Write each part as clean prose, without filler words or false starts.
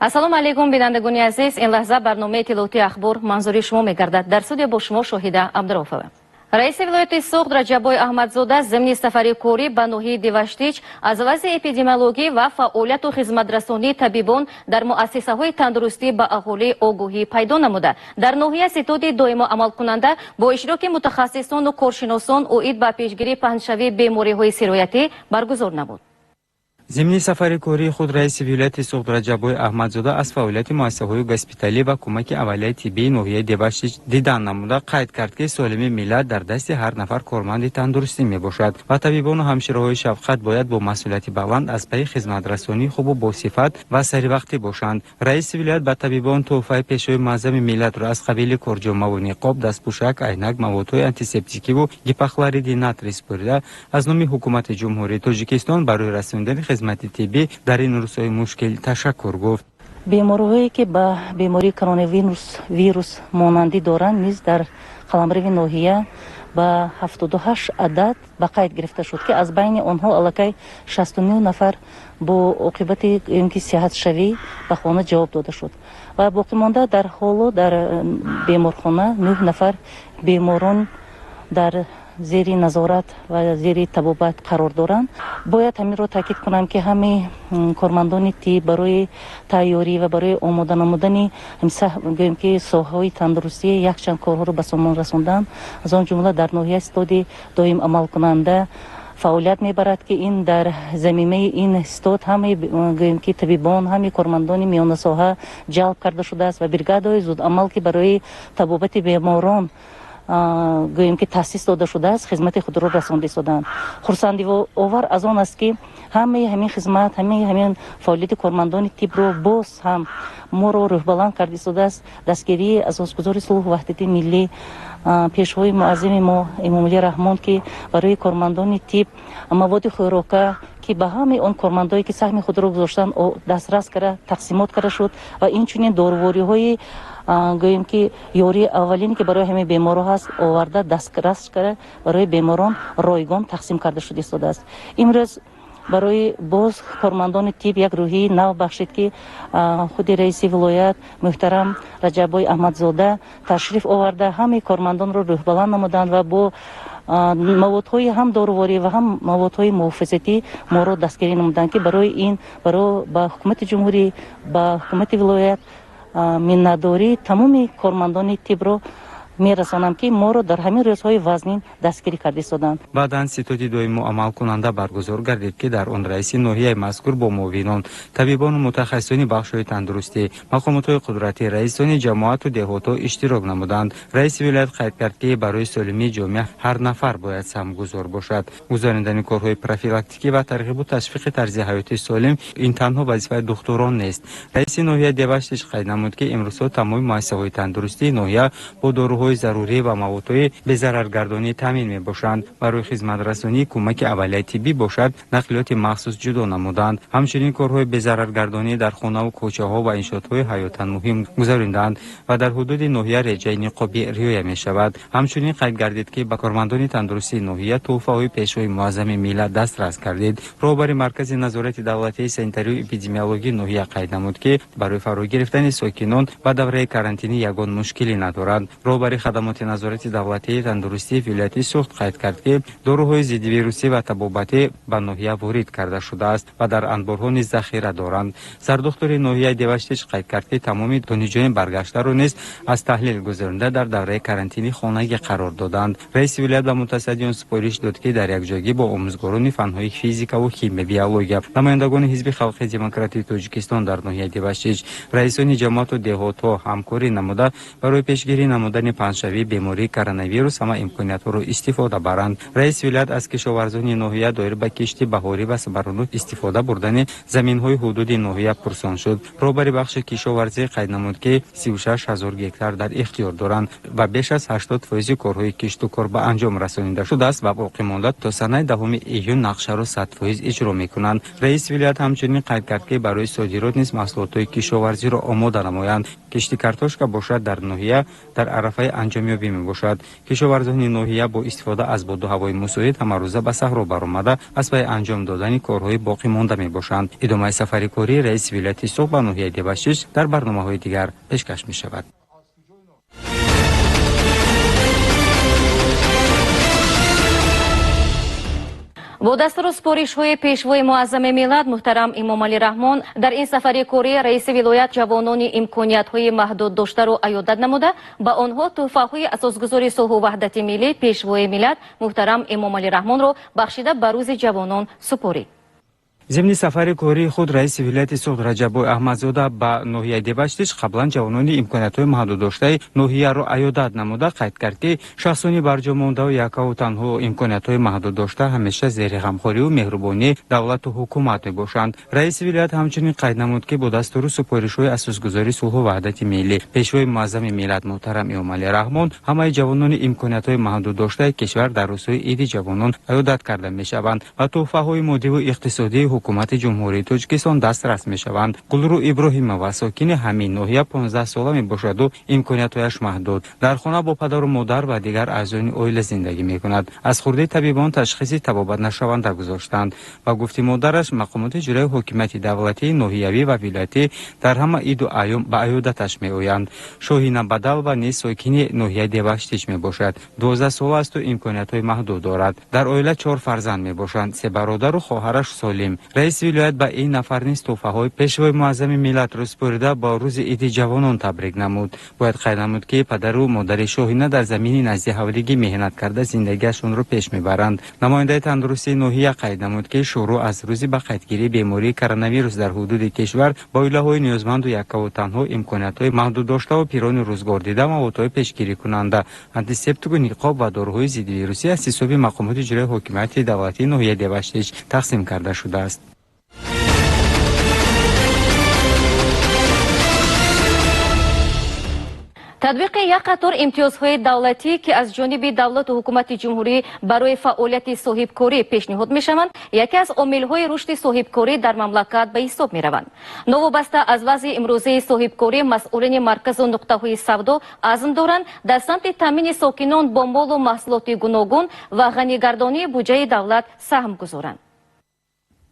Ассалому алайкум, бинандагони азиз. Ин лаҳза барномаи иттилоотии «Ахбор» манзури шумо мегардад. Дар студия бо шумо Шоҳида Абдурофова. Раиси вилояти Суғд Раҷаббой Аҳмадзода зимни сафари корӣ ба ноҳияи Деваштич аз вазъи эпидемиологӣ ва фаъолияту хизматрасонии табибон дар муассисаҳои тандурустӣ ба аҳолӣ огоҳӣ пайдо намуда, дар ноҳия ситоди доимо амалкунанда бо иштироки мутахассисону коршиносон оид ба пешгирии паҳншавии бемориҳои сироятӣ баргузор намуд. Зимни сафари кории худ раиси вилояти Суғд Раҷаббой Аҳмадзода аз фаъолияти муассисаҳои госпиталӣ ва кӯмаки аввалияи тиббии ноҳияи Деваштич дидан намуда, қайд кард, ки солимии миллат дар дасти ҳар нафар корманди тандурустӣ мебошад ва табибону ҳамшираҳои шафқат бояд бо масъулияти баланд аз пайи хизматрасонии хубу босифат ва саривақтӣ бошанд. Раиси вилоят ба табибон тӯҳфаи Пешвои муаззами миллатро аз қабили корҷомаву ниқоб, дастпӯшак, айнак, маводҳои антисептикиву гипохлориди натрий супорида, аз номи Ҳукумати Ҷумҳурии Тоҷикистон барои расонидани хизмати тиббӣ дар ин рӯзҳои мушкил ташаккур гуфт. Бемориҳое, ки ба бемории коронавирус вирус монандӣ доранд, низ дар қаламрави ноҳия ба 78 адад ба қайд гирифта шуд, ки аз байни онҳо аллакай 69 нафар бо оқибати ки сиҳатшавӣ ба хона ҷавоб дода шуд ва боқимонда дар ҳоло дар беморхона нӯҳ нафар беморон дар зери назорат ва зери табобат қарор доранд. Бояд ҳаминро таъкид кунам, ки ҳамаи кормандони тиб барои тайёрӣ ва барои омода намудани, гӯем ки, соҳаҳои тандурустӣ якчанд корҳоро ба сомон расонданд. Аз он ҷумла дар ноҳия ситоди доим амалкунанда фаъолият мебарад, ки ин дар замимаи ин ситод ҳамаи, гӯем ки, табибон, ҳамаи кормандони миёнасоҳа ҷалб карда шудааст ва бригадаҳои зудамал, ки барои табобати беморон, гӯем ки, таъсис дода шудааст, хизмати худро расонда истоданд. Хурсандиовар аз он аст, ки ҳамаи ҳамин хизмат, ҳамаи ҳамин фаъолияти кормандони тибро боз ҳам моро рӯҳбаланд карда истодааст дастгирии Асосгузори сулҳу ваҳдати миллӣ, Пешвои муаззами мо Эмомалӣ Раҳмон, ки барои кормандони тиб маводи хӯрока, ки ба ҳамаи он кормандое, ки саҳми худро гузоштанд, дастрас карда, тақсимот карда шуд ва инчунин дорувориҳои, гӯем ки, ёрии аввалине, ки барои ҳамаи беморҳо ҳаст, оварда, дастрас карда, барои беморон ройгон тақсим карда шуда истодааст. Имрӯз барои боз кормандони тиб як рӯҳии нав бахшид, ки худи раиси вилоят муҳтарам Раҷаббой Аҳмадзода ташриф оварда, ҳамаи кормандонро рӯҳбаланд намуданд ва бо маводҳои ҳам доруворӣ ва ҳам маводҳои муҳофизатӣ моро дастгирӣ намуданд, ки барои ин баро ба ҳукумати ҷумҳурӣ, ба ҳукумати вилоят миннатдории тамоми кормандони тибро мерасонам, ки моро дар ҳамин рӯзҳои вазнин дастгирӣ карда истоданд. Баъдан ситоди доимо амалкунанда баргузор гардид, ки дар он раиси ноҳияи мазкур бо муовинон, табибону мутахассисони бахшҳои тандурустӣ, мақомотҳои қудратӣ, раисони ҷамоату деҳотҳо иштирок намуданд. Раиси вилоят қайд кард, ки барои солимии ҷомеа ҳар нафар бояд саҳмгузор бошад. Гузаронидани корҳои профилактикӣ ва тарғибу ташвиқи тарзи ҳаёти солим ин танҳо вазифаи духтурон нест. Раиси ноҳияи Деваштич қайд намуд, ки имрӯзҳо тамоми муассисаҳои тандурустии ноҳия бо доруҳои зарурӣ ва маводҳои безараргардонӣ таъмин мебошанд. Барои хизматрасонии кӯмаки аввалияи тиббӣ бошад, нақлиёти махсус ҷудо намуданд. Ҳамчунин корҳои безараргардонӣ дар хонаву кӯчаҳо ва иншоотҳои ҳаётан муҳим гузаронидаанд ва дар ҳудуди ноҳия реҷаи ниқобӣ риоя мешавад. Ҳамчунин қайд гардид, ки ба кормандони тандурустии ноҳия тӯҳфаҳои Пешвои муаззами миллат дастрас гардид. Роҳбари Маркази назорати давлатии санитарию эпидемиологии ноҳия қайд намуд, ки барои фаро гирифтани сокинон ба давраи карантинӣ ягон мушкилӣ надоранд. Роҳбари хадамоти назорати давлатии тандурустии вилояти Суғд қайд кард, ки доруҳои зиддивирусӣ ва табобатӣ ба ноҳия ворид карда шудааст ва дар анборҳо низ захира доранд. Сардухтури ноҳияи Деваштич қайд кард, ки тамоми донишҷӯёни баргаштаро низ аз таҳлил гузаронида, дар давраи карантини хонагӣ қарор доданд. Раиси вилоят ба мутасаддиён супориш дод, ки дар якҷоягӣ бо омӯзгорони фанҳои физикаву химия, биология, намояндагони Ҳизби халқии демократии Тоҷикистон дар ноҳияи Деваштич, раисони ҷамоату деҳотҳо ҳамкорӣ намуда, барои пешгирӣ намудани паҳншавии бемории коронавирус ҳама имкониятҳоро истифода баранд. Раиси вилоят аз кишоварзони ноҳия доир ба кишти баҳорӣ ва самаранок истифода бурдани заминҳои ҳудуди ноҳия пурсон шуд. Роҳбари бахши кишоварзӣ қайд намуд, ки 36 000 гектар дар ихтиёр доранд ва беш аз 80 фоизи корҳои кишту кор ба анҷом расонида шудааст ва боқӣ монда то санаи 10 июн нақшаро 100% иҷро мекунанд. Раиси вилоят ҳамчунин қайд кард, ки барои содирот низ маҳсулотҳои кишоварзиро омода намоянд. Кишти картошка бошад, дар ноҳия дар арафаи анҷомёбӣ мебошад. Кишоварзони ноҳия бо истифода аз боду ҳавои мусоид ҳамарӯза ба саҳро баромада, аз пай анҷом додани корҳои боқӣ монда мебошанд. Идомаи сафари кории раиси вилояти Суғд ба ноҳияи Деваштич дар барномаҳои дигар пешкаш мешавад. Бо дастуру супоришҳои пешвои муаззами миллат муҳтарам Эмомалӣ Раҳмон дар ин сафари корӣ раиси вилоят ҷавонони имкониятҳои маҳдуд доштаро аёдат намуда, ба онҳо тӯҳфаҳои асосгузори сулҳу ваҳдати миллӣ пешвои миллат муҳтарам Эмомалӣ Раҳмонро бахшида ба рӯзи ҷавонон супорид. Зимни сафари кории худ раиси вилояти Суғд Раҷаббой Аҳмадзода ба ноҳияи Деваштич қаблан ҷавонони имкониятҳои маҳдуддоштаи ноҳияро аёдат намуда, қайд кард, ки шахсони барҷомондаву якаву танҳо имкониятҳои маҳдуддошта ҳамеша зери ғамхориву меҳрубонии давлату ҳукумат мебошанд. Раиси вилоят ҳамчунин қайд намуд, ки бо дастуру супоришҳои асосгузори сулҳу ваҳдати миллӣ пешвои муаззами миллат муҳтарам Эмомалӣ Раҳмон ҳамаи ҷавонони имкониятҳои маҳдуддоштаи кишвар дар рӯзҳои иди ҷавонон аёдат карда мешаванд ва тӯҳфаҳои моддиву иқтисодии ҳукумати Ҷумҳурии Тоҷикистон дастрас мешаванд. Гулрӯ Иброҳимова сокини ҳамин ноҳия 15 сола мебошаду имкониятҳояш маҳдуд. Дар хона бо падару модар ва дигар аъзоёни оила зиндагӣ мекунад. Аз хурдии табибон ташхиси табобатнашаванда гузоштанд. Ба гуфти модараш, мақомоти иҷроии ҳокимияти давлатии ноҳиявӣ ва вилоятӣ дар ҳама иду айём ба аёдаташ меоянд. Шоҳина Бадалова низ сокини ноҳияи Деваштич мебошад. 12 сола асту имкониятҳои маҳдуд дорад. Дар оила 4 фарзанд мебошанд, се бародару хоҳараш солим. Раиси вилоят ба ин нафар низ тӯҳфаҳои пешвои муаззами миллатро супорида бо рӯзи иди ҷавонон табрик намуд. Бояд қайд намуд, ки падару модари Шоҳина дар замини назди ҳавлигӣ меҳнат карда зиндагиашонро пеш мебаранд. Намояндаи тандурустии ноҳия қайд намуд, ки шурӯъ аз рӯзи ба қайдгирии бемории коронавирус дар ҳудуди кишвар ба оилаҳои ниёзманду яккаву танҳо имкониятҳои маҳдуддоштаву пирони рӯзгордида маводҳои пешгирикунанда, антисептику ниқоб ва доруҳои зиддивирусӣ аз ҳисоби мақомоти иҷроии ҳокимияти давлатии ноҳияи Деваштич тақсим карда шудааст. Татбиқи як қатор имтиёзҳои давлатӣ, ки аз ҷониби давлату ҳукумати ҷумҳурӣ барои фаъолияти соҳибкорӣ пешниҳод мешаванд, яке аз омилҳои рушди соҳибкорӣ дар мамлакат ба ҳисоб мераванд. Новобаста аз вазъи имрӯзаи соҳибкорӣ, масъулини марказу нуқтаҳои савдо азм доранд дар самти таъмини сокинон бо молу маҳсулоти гуногун ва ғанигардонии буҷаи давлат саҳм гузоранд.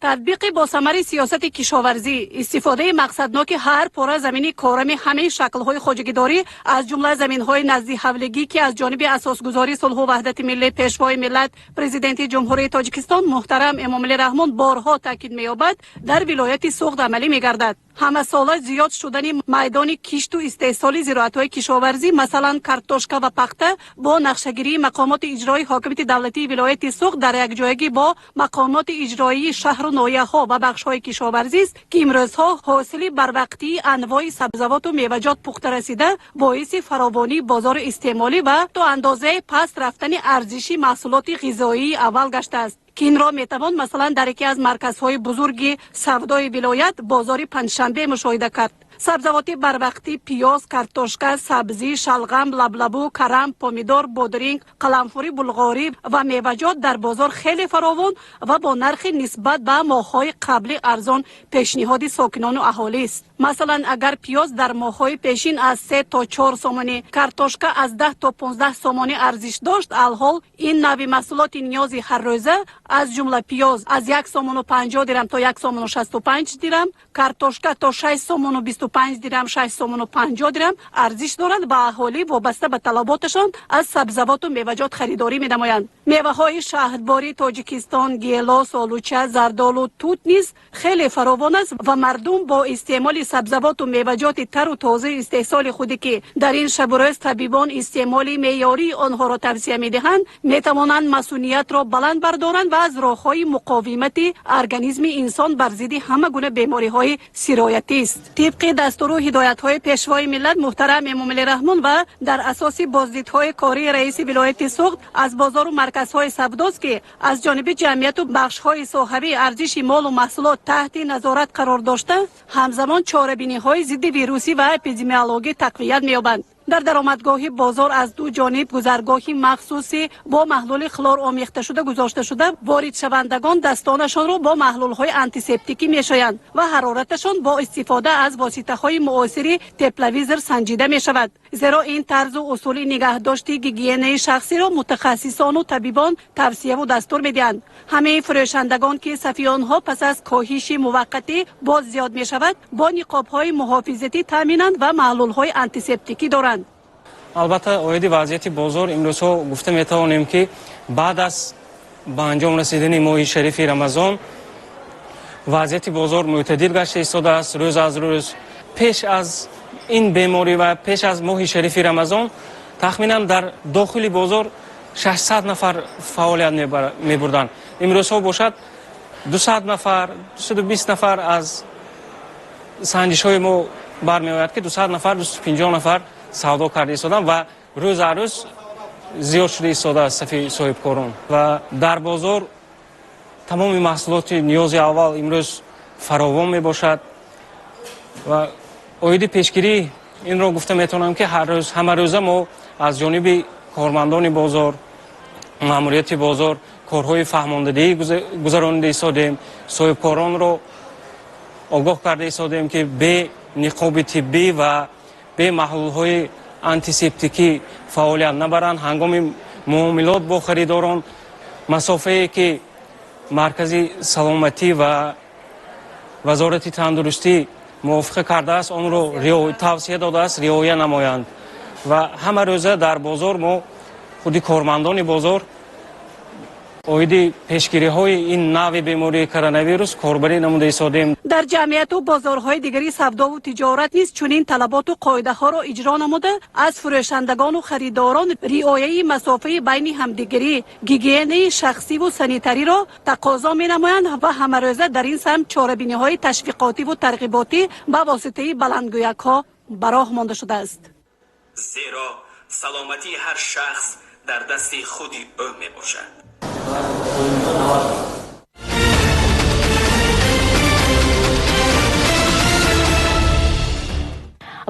Татбиқи босамари сиёсати кишоварзӣ, истифодаи мақсадноки ҳар пора замини корами ҳамаи шаклҳои хоҷагидорӣ, аз ҷумла заминҳои назди ҳавлигӣ, ки аз ҷониби асосгузори сулҳу ваҳдати миллӣ пешвои миллат президенти Ҷумҳурии Тоҷикистон муҳтарам Эмомалӣ Раҳмон борҳо таъкид меёбад, дар вилояти Суғд амалӣ мегардад. Ҳамасола зиёд шудани майдони кишту истеҳсоли зироатҳои кишоварзӣ, масалан картошка ва пахта, бо нақшагирии мақомоти иҷроии ҳокимияти давлатии вилояти Суғд дар якҷоягӣ бо мақомоти иҷроии шаҳру ноҳияҳо ва бахшҳои кишоварзист, ки имрӯзҳо ҳосили барвақтии анвои сабзавоту меваҷот пухта расида, боиси фаровонии бозори истеъмолӣ ва то андозаи паст рафтани арзиши маҳсулоти ғизоии аввал гаштааст, ки инро метавон масалан дар яке аз марказҳои бузурги савдои вилоят бозори Панҷшанбе мушоҳида кард. Сабзавоти барвақтӣ пиёз, картошка, сабзӣ, шалғам, лаблабу, карам, помидор, бодринг, қаламфури булғорӣ ва меваҷот дар бозор хеле фаровон ва бо нархи нисбат ба моҳҳои қаблӣ арзон пешниҳоди сокинону аҳолист. Масалан, агар пиёз дар моҳҳои пешин аз 3 то 4 сомонӣ, картошка аз 10 то 15 сомонӣ арзиш дошт, алҳол ин нави маҳсулоти ниёзи ҳаррӯза, аз ҷумла пиёз аз 1 сомону 50 дирам то 1 сомону 65 дирам, картошка то 6 сомону 25 дирам, 6 сомону 50 дирам арзиш дорад ва аҳолӣ вобаста ба талаботашон аз сабзавоту меваҷот харидорӣ менамоянд. Меваҳои шаҳдбори Тоҷикистон, гелос, олуча, зардолу, тут низ хеле фаровон аст ва мардум бо истеъмоли сабзавоту меваҷоти тару тозаи истеҳсоли худе, ки дар ин шабу рӯз табибон истеъмоли меъёрии онҳоро тавсия медиҳанд, метавонанд масуниятро баланд бардоранд ва аз роҳҳои муқовимати организми инсон бар зидди ҳама гуна бемориҳои сироятист. Тибқи дастуру ҳидоятҳои пешвои миллат муҳтарам Эмомалӣ Раҳмон ва дар асоси боздидҳои кории раиси вилояти Суғд аз бозору марказҳои савдост, ки аз ҷониби ҷамъияту бахшҳои соҳавӣ арзиши молу маҳсулот таҳти назорат қарор дошта, ҳамзамон чорабиниҳои зидди вирусӣ ва эпидемиологӣ тақвият меёбанд. Дар даромадгоҳи бозор аз ду ҷониб гузаргоҳи махсусӣ бо маҳлули хлор омехташуда гузошта шуда, воридшавандагон дастонашонро бо маҳлулҳои антисептикӣ мешоянд ва ҳарораташон бо истифода аз воситаҳои муосири тепловизор санҷида мешавад. Зеро ин тарзу усули нигаҳдошти гигиенаи шахсиро мутахассисону табибон тавсияву дастур медиҳанд. Ҳамаи фурӯшандагон, ки сафи онҳо пас аз коҳиши муваққатӣ боз зиёд мешавад, бо ниқобҳои муҳофизатӣ таъминанд ва маҳлулҳои антисептикӣ доранд. Албатта, оиди вазъияти бозор имрӯзҳо гуфта метавонем, ки баъд аз ба анҷом расидани моҳи шарифи Рамазон вазъияти бозор мӯътадил гашта истодааст. Рӯз аз рӯз пеш аз ин беморӣ ва пеш аз моҳи шарифи Рамазон тахминан дар дохили бозор 600 нафар фаъолият мебурданд. Имрӯзҳо бошад 200 нафар, 220 нафар. Аз санҷишҳои мо бармеояд, ки 200 нафар, 250 нафар савдо карда истоданд ва рӯз аз рӯз зиёд шуда истодааст сафи соҳибкорон. Ва дар бозор тамоми маҳсулоти ниёзи аввал имрӯз фаровон мебошад. Ва оиди пешгирӣ инро гуфта метавонам, ки ҳар рӯз, ҳамарӯза мо аз ҷониби кормандони бозор, маъмурияти бозор корҳои фаҳмондадиҳӣ гузаронида истодем, соҳибкоронро огоҳ карда истодем, ки бе ниқоби тиббӣ ва бе маҳлулҳои антисептикӣ фаъолият набаранд. Ҳангоми муомилот бо харидорон масофае, ки маркази саломатӣ ва вазорати тандурустӣ мувофиқа кардааст, онро тавсия додааст, риоя намоянд. Ва ҳама рӯза дар бозор мо, худи кормандони бозор, оиди пешгириҳои ин нави бемории коронавирус корбарӣ намуда истодем. Дар ҷамъияту бозорҳои дигари савдову тиҷорат низ чунин талаботу қоидаҳоро иҷро намуда, аз фурӯшандагону харидорон риояи масофаи байни ҳамдигарӣ, гигиенаи шахсиву санитариро тақозо менамоянд ва ҳамарӯза дар ин самт чорабиниҳои ташвиқотиву тарғиботӣ ба воситаи баландгӯякҳо ба роҳ монда шудааст. Зеро саломатии ҳар шахс дар дасти худи ӯ мебошад.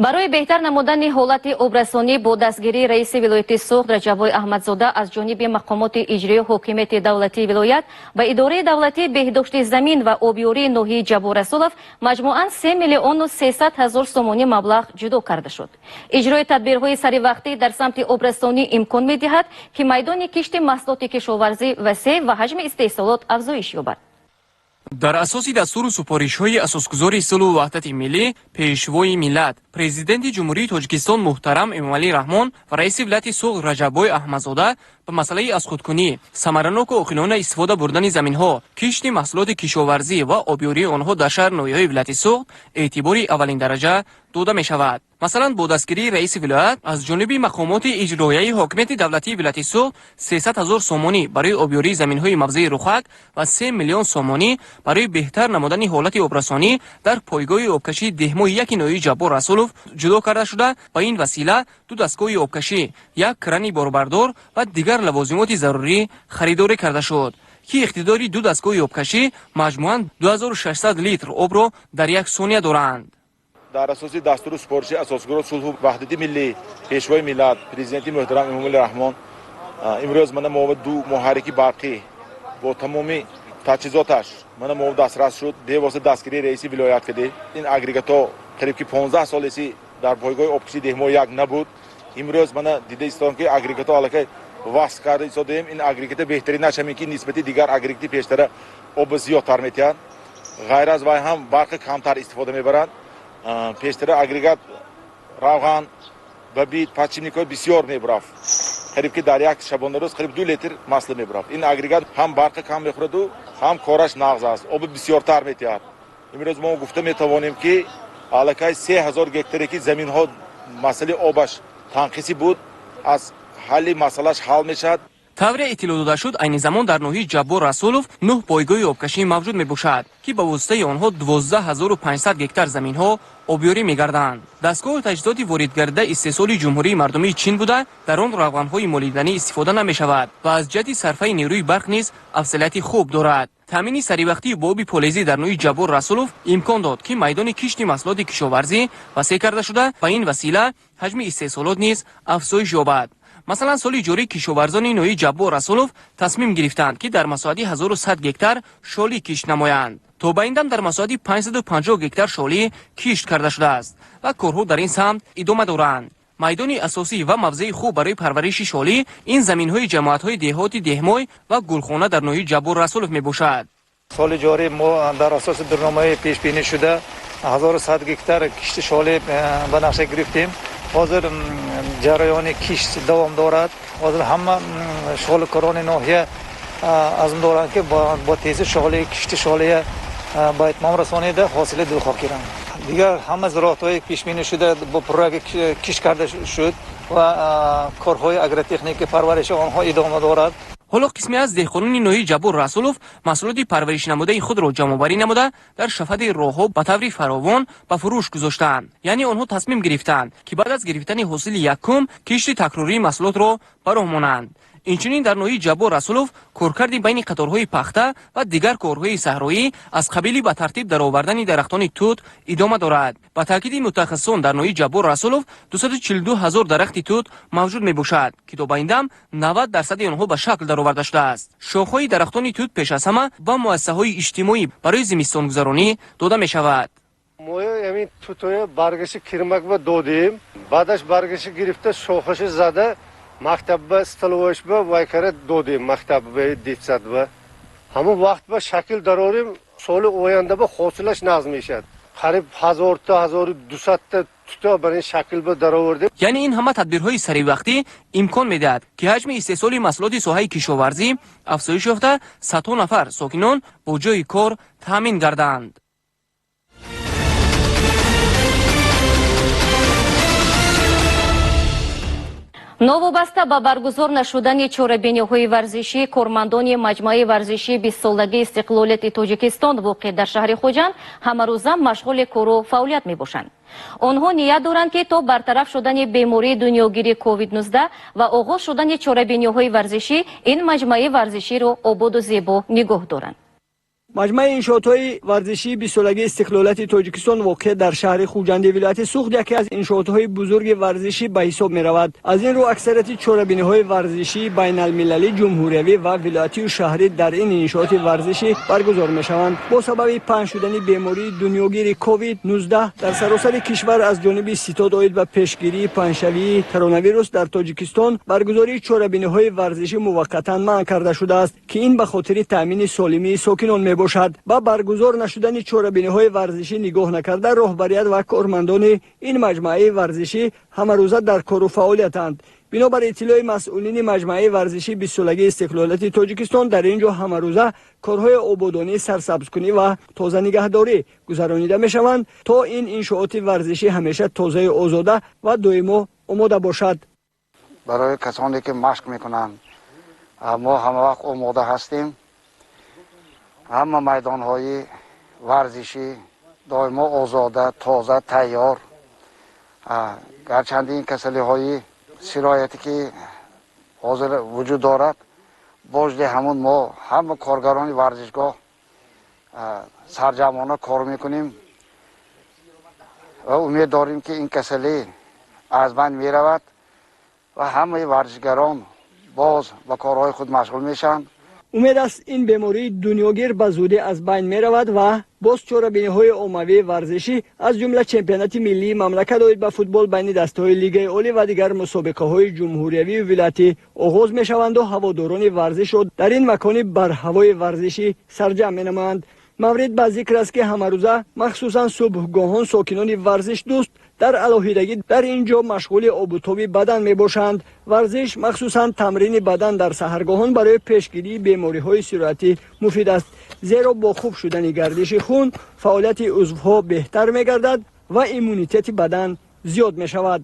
Барои беҳтар намудани ҳолати обрасонӣ бо дастгирии раиси вилояти Суғд Раҷаббой Аҳмадзода аз ҷониби мақомоти иҷроии ҳокимияти давлатии вилоят ба идораи давлатии беҳдошти замин ва обёрии ноҳияи Ҷаббор Расулов маҷмӯан 3 миллиону 300 ҳазор сомонӣ маблағ ҷудо карда шуд. Иҷрои тадбирҳои саривақтӣ дар самти обрасонӣ имкон медиҳад, ки майдони кишти маҳсулоти кишоварзӣ васеъ ва ҳаҷми истеҳсолот афзоиш ёбад. Дар асоси дастуру супоришҳои асосгузори сулҳу ваҳдати миллӣ, Пешвои миллат, Президенти Ҷумҳурии Тоҷикистон муҳтарам Эмомалӣ Раҳмон ва раиси вилояти Суғд Раҷаббой Аҳмадзода ба масъалаи аз худкунӣ, самараноку оқилона истифода бурдани заминҳо, кишти маҳсулоти кишоварзӣ ва обёрии онҳо дар шаҳр ноҳияҳои вилояти Суғд эътибори аввалиндараҷа дода мешавад. Масалан, бо дастгирии раиси вилоят аз ҷониби мақомоти иҷроияи ҳокимияти давлатии вилояти Суғд 300 ҳазор сомонӣ барои обёрии заминҳои мавзеи Рухак ва 3 миллион сомонӣ барои беҳтар намудани ҳолати обрасонӣ дар пойгоҳи обкашии деҳмои яки ноҳияи Ҷаббор Расулов ҷудо карда шуда, ба ин васила ду дастгоҳи обкашӣ, як крани борбардор ва дигар лавозимоти зарурӣ харидорӣ карда шуд, ки иқтидори ду дастгоҳи обкашӣ маҷмӯан 2600 литр обро дар як сония доранд. Дар асоси дастуру супориши асосгузори сулҳу ваҳдати миллӣ, Пешвои миллат, Президенти муҳтарам Эмомалӣ Раҳмон, имрӯз мана мо ду муҳаррики барқӣ бо тамоми таҷҳизоташ мана мо дастрас шуд. Бевосита дастгирии раиси вилоят кардем. Ин агрегатҳо қариб ки 15 сол эси дар пойгоҳи обкашии деҳмои як набуд. Имрӯз мана дида истодам, ки агрегатҳо аллакай васл карда истодаем. Ин агрегата беҳтаринаш ҳамин, ки нисбати дигар агрегати пештара об зиёдтар метиҳад, ғайр аз вай ҳам барқи камтар истифода мебарад. Пештара агрегат равған, бабит, подшипникҳои бисёр мебурафт, қариб ки дар як шабонарӯз қариб 2 литр масло мебурафт. Ин агрегат ҳам барқи кам мехӯраду, ҳам кораш нағз аст, оби бисёртар метиҳад. Имрӯз мо гуфта метавонем, ки аллакай 3000 гектаре ки заминҳо масъалаи обаш танқисӣ буд, аз ҳалли масъалааш ҳал мешавад. Тавре иттилоъ дода шуд, айни замон дар ноҳияи Ҷаббор Расулов нӯҳ пойгоҳи обкашӣ мавҷуд мебошад, ки ба воситаи онҳо 12 500 гектар заминҳо обёрӣ мегарданд. Дастгоҳу таҷҳизоти воридгардида истеҳсоли Ҷумҳурии Мардумии Чин буда, дар он равғанҳои молиданӣ истифода намешавад ва аз ҷиҳати сарфаи нерӯи барқ низ афзалияти хуб дорад. Таъмини саривақтии бо оби полезӣ дар ноҳияи Ҷаббор Расулов имкон дод, ки майдони кишти маҳсулоти кишоварзӣ васеъ карда шуда, ба ин васила ҳаҷми истеҳсолот низ афзоиш ёбад. Масалан, соли ҷорӣ кишоварзони ноҳияи Ҷаббор Расулов тасмим гирифтанд, ки дар масоҳати 1100 гектар шолӣ кишт намоянд. То ба ин дам дар масоҳати 550 гектар шолӣ кишт карда шудааст ва корҳо дар ин самт идома доранд. Майдони асосӣ ва мавзеи хуб барои парвариши шолӣ ин заминҳои ҷамоатҳои деҳоти Деҳмой ва Гулхона дар ноҳияи Ҷаббор Расулов мебошад. Соли ҷорӣ мо дар асоси барномаи пешбинӣ шуда 1100 гектар кишти шолӣ ба нақша гирифтем. Ҳозир ҷараёни кишт давом дорад. Ҳозир ҳама шоликорони ноҳия азм доранд, ки бо тези шоли кишти шолия ба итмом расонида ҳосили дилхоҳ гиранд. Дигар ҳама зироатҳои пешбинӣ шуда бо пурраги кишт карда шуд ва корҳои агротехники парвариши онҳо идома дорад. Ҳоло қисме аз деҳқонони ноҳияи Ҷаббор Расулов маҳсулоти парваришнамудаи худро ҷамъоварӣ намуда дар шафати роҳҳо ба таври фаровон ба фурӯш гузоштаанд. Яъне онҳо тасмим гирифтаанд, ки баъд аз гирифтани ҳосили якум кишти такрории маҳсулотро ба роҳ монанд. Инчунин дар ноҳияи Ҷаббор Расулов коркарди байни қаторҳои пахта ва дигар корҳои саҳроӣ аз қабили ба тартиб даровардани дарахтони тут идома дорад. Ба таъкиди мутахассисон, дар ноҳияи Ҷаббор Расулов 242 ҳазор дарахти тут мавҷуд мебошад, ки то ба ин дам 90% онҳо ба шакл дароварда шудааст. Шохҳои дарахтони тут пеш аз ҳама ба муассисаҳои иҷтимоӣ барои зимистонгузаронӣ дода мешавад. Мо ҳамин тутоя баргаши кирмакба додем, баъдаш баргаши гирифта шохаши зада мактабба столовойшба вайкара додем, мактабба, детсадба. Ҳамон вақт ба шакл дарорем, соли оянда ба ҳосилаш нағз мешавад. Қариб 1000 та 1200 та тута бар ин шакл ба даровардем. Яъне ин ҳама тадбирҳои саривақтӣ имкон медиҳад, ки ҳаҷми истеҳсоли маҳсулоти соҳаи кишоварзӣ афзоиш ёфта, садҳо нафар сокинон бо ҷойи кор таъмин гарданд. Новобаста ба баргузор нашудани чорабиниҳои варзишӣ, кормандони маҷмӯаи варзишии бистсолагии истиқлолияти Тоҷикистон воқеъ дар шаҳри Хуҷанд ҳамарӯза машғули кору фаъолият мебошанд. Онҳо ният доранд, ки то бартараф шудани бемории дунёгири COVID-19 ва оғоз шудани чорабиниҳои варзишӣ ин маҷмӯаи варзиширо ободу зебо нигоҳ доранд. Маҷмӯаи иншоотҳои варзишии бистсолагии истиқлолияти Тоҷикистон воқеъ дар шаҳри Хуҷанди вилояти Суғд яке аз иншоотҳои бузурги варзишӣ ба ҳисоб меравад. Аз ин рӯ аксарияти чорабиниҳои варзишии байналмилалӣ, ҷумҳуриявӣ ва вилоятию шаҳрӣ дар ин иншооти варзишӣ баргузор мешаванд. Бо сабаби паҳн шудани бемории дунёгири COVID-19 дар саросари кишвар аз ҷониби ситод оид ба пешгирии паҳншавии коронавирус дар Тоҷикистон баргузории чорабиниҳои варзишӣ муваққатан манъ карда шудааст, ки ин ба хотири таъмини солимии сокинон мебошад. Ба баргузор нашудани чорабиниҳои варзишӣ нигоҳ накарда, роҳбарият ва кормандони ин маҷмӯаи варзишӣ ҳамарӯза дар кору фаъолиятанд. Бинобар иттилои масъулини маҷмӯаи варзишии бистсолагии истиқлолияти Тоҷикистон, дар ин ҷо ҳамарӯза корҳои ободонӣ, сарсабзкунӣ ва тозанигаҳдорӣ гузаронида мешаванд, то ин иншооти варзишӣ ҳамеша тозаю озода ва доимо омода бошад. Барои касоне ки машқ мекунанд, мо ҳамавақт омода ҳастем. Ҳама майдонҳои варзишӣ доимо озода, тоза, тайёр. Гарчанди ин касалиҳои сироятӣ ки ҳозир вуҷуд дорад, божди ҳамун мо ҳама коргарони варзишгоҳ сарҷамъона кор мекунем ва умед дорем, ки ин касалӣ аз байн меравад ва ҳамаи варзишгарон боз ба корҳои худ машғул мешаванд. Умед аст, ин бемории дунёгир ба зудӣ аз байн меравад ва боз чорабиниҳои оммавии варзишӣ, аз ҷумла чемпионати миллии мамлакат оид ба футбол байни дастаҳои Лигаи олӣ ва дигар мусобиқаҳои ҷумҳуриявию вилоятӣ оғоз мешаванду ҳаводорони варзишро дар ин макони барҳавои варзишӣ сарҷамъ менамоянд. Маврид ба зикр аст, ки ҳамарӯза, махсусан субҳгоҳон, сокинони варзишдӯст дар алоҳидагӣ дар ин ҷо машғули обутоби бадан мебошанд. Варзиш, махсусан тамрини бадан дар саҳаргоҳон, барои пешгирии бемориҳои сироятӣ муфид аст, зеро бо хуб шудани гардиши хун фаъолияти узвҳо беҳтар мегардад ва иммунитети бадан зиёд мешавад.